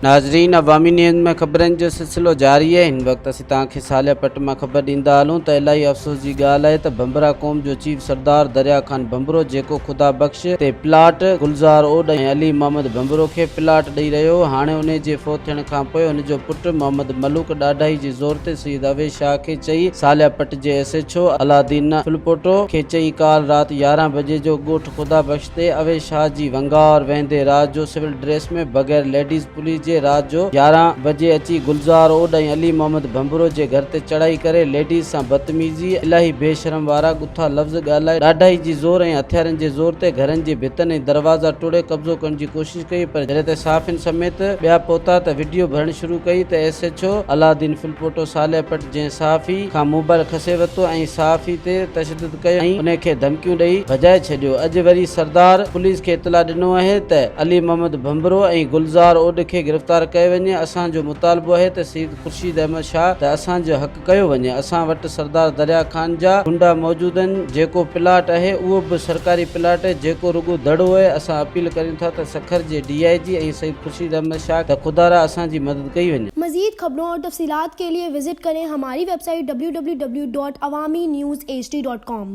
ناظرين عوامي نيوز ۾ خبرن جو سلسلو جاري آهي هن وقت اسين توهان کي صالح پٽ مان خبر ڏيندا هلون ته الاهي افسوس جي ڳالهه آهي ته ڀنڀرا قوم جو چيف سردار دريا خان ڀنڀرو جيڪو خدا بخش تي پلاٽ گلزار اوڏ ۽ علي محمد ڀنڀرو کي پلاٽ ڏئي رهيو هو هاڻي انهي جي فوت ٿيڻ کان پوء هن جو پٽ محمد ملوڪ ڏاڍائي جي زور تي سيد اويس شاهه کي چئي صالح پٽ جي S H O Alauddin Phulpoto کي چئي ڪالهه رات 11 بجي جو ڳوٺ خدا بخش تي اويس شاهه جي ونگار ويندي رات جو سول ڊريس ۾ بغير ليڊيز پوليس جي رات جو 11 بجي اچي گلزار اوڏ ۽ علي محمد ڀنڀرو جي گهر تي چڙهائي ڪري ليڊيز سان بدتميزي الاهي بي شرم وارا ڳٿا لفظ ڳالهائي ڏاڍائي جي زور ۽ هٿيارن جي زور تي گهرن جي ڀتن ۽ دروازا ٽوڙي قبضو ڪرڻ جي ڪوشش ڪئي پر جڏهن ته صحافين سميت ٻيا پهتا ته وڊيو ڀرڻ شروع ڪئي ته S H O Alauddin Phulpoto Saleh Pat جنهن صحافي کان موبائل کسي ورتو ۽ صحافي تي تشدد ڪيو ۽ ان کي ڌمڪيون ڏئي ڀڄائي ڇڏيو. اڄ وري سردار پوليس کي اطلاع ڏنو آهي ته علي محمد ڀنڀرو ۽ گلزار اوڏ کي گرفتار ڪيو وڃي، اسان جو مطالبو آهي ته سيد خورشيد احمد شاهه ته اسان جو حق ڪيو وڃي، اسان وٽ سردار دريا خان جا گنڊا موجود آهن، جيڪو پلاٽ آهي اهو به سرڪاري پلاٽ آهي جيڪو رڳو دڙو آهي، اسان اپيل ڪريون ٿا ته سکر جي ڊي I جي ۽ سيد خورشيد احمد شاهه ته خدارا اسان جي مدد ڪئي وڃي. مزيد خبرون اور تفصيلات کے لئے وزٽ ڪرين ھماري web site www.awamiNewsHD.com.